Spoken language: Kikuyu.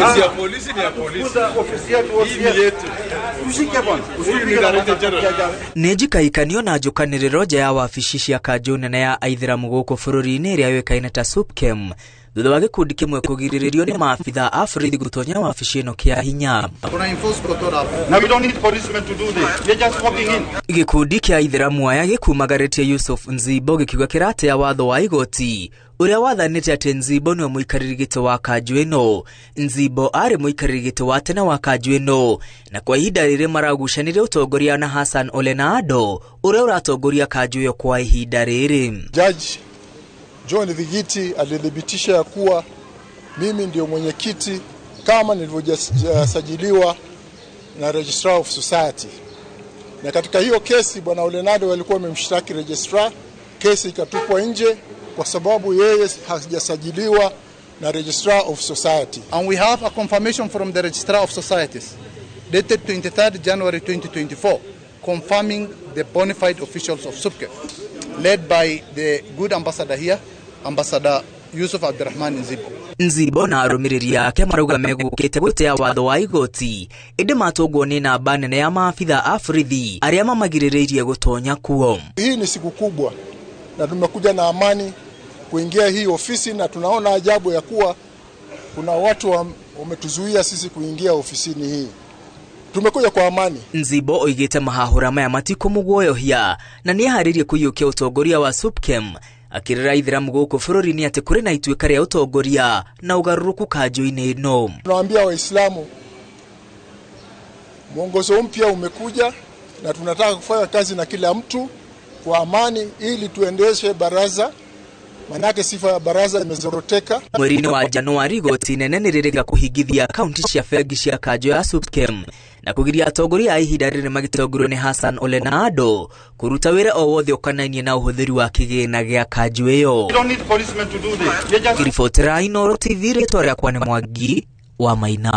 Ofisi ya polisi ni ya polisi. Ofisi yetu. Hii ni yetu. Ushike bwana. Huyu ni Director General. Nĩ njikaikanio na njũkanĩrĩro nja ya wabici cia kanjũ nene ya aithĩramu gũkũ bũrũri-inĩ ĩrĩa yũĩkaine ta SUPKEM thutha wa gĩkundi kĩmwe kũgirĩrĩrio nĩ maabitha a borithi gũtonya wabici ĩno kĩa hinya. Tuna enforce protocol hapo. Now we don't need policemen to do this. We're just walking in. Gĩkundi kĩa aithĩramu aya gĩkumagarĩtie Yusuf Nzibo gĩkiuga kĩratea watho wa igoti ũrĩa wathanĩte atĩ Nzibo nĩwe mũikarĩri gĩtĩ wa kanjũ ĩno. Nzibo arĩ mũikarĩri gĩtĩ wa tene wa kanjũ ĩno na kwa ihinda rĩrĩ maragucanĩria ũtongoria na Hassan Ole Naado ũrĩa ũratongoria kanjũ ĩyo kwa ihinda rĩrĩ. Judge John Dhigiti alithibitisha ya kuwa mimi ndio mwenyekiti kama nilivyosajiliwa na Registrar of Society. Na katika hiyo kesi bwana Ole Naado alikuwa amemshtaki registrar, kesi ikatupwa nje kwa sababu yeye hajasajiliwa na Registrar of Society. And we have a confirmation from the Registrar of Societies dated 23rd January 2024 confirming the bona fide officials of SUPKEM led by the good ambassador here, Ambassador Yusuf Abdurrahman Nzibo. Nzibo na arũmĩrĩri ake marauga megũkĩte gũtea watho wa igoti ĩndĩ matũngwo nĩ namba nene ya maabitha a borithi arĩa mamagirĩrĩirie gũtonya kuo. Hii ni siku kubwa na tumekuja na amani kuingia hii ofisi, na tunaona ajabu ya kuwa kuna watu wametuzuia sisi kuingia ofisini hii. Tumekuja kwa amani. Nzibo oigĩte mahahũra maya matikũmũguoyohia na nĩeharĩirie kũiyũkia ũtongoria wa SUPKEM akĩrĩra aithĩramu gũkũ bũrũri-inĩ atĩ kũrĩ na ituĩka rĩa ũtongoria na ũgarũrũku kanjũ-inĩ ĩno. Tunawaambia Waislamu mwongozo mpya umekuja na tunataka kufanya kazi na kila mtu kwa amani ili tuendeshe baraza, manake sifa ya baraza imezoroteka. Mweri-inĩ wa Januari igoti inene nĩrĩrĩga kũhingithia akaunti cia bengi cia kanjũ ya SUPKEM na kũgiria atongoria a ihinda rĩrĩ magĩtongorio nĩ Hassan Ole Naado kũruta wĩra o wothe ũkonainie na ũhũthĩri wa kĩgĩna gĩa kanjũ ĩyo. We don't need policemen to do this. We're just Ngĩribotera Inooro TV, rĩtwa rĩakwa nĩ Mwangi wa Maina.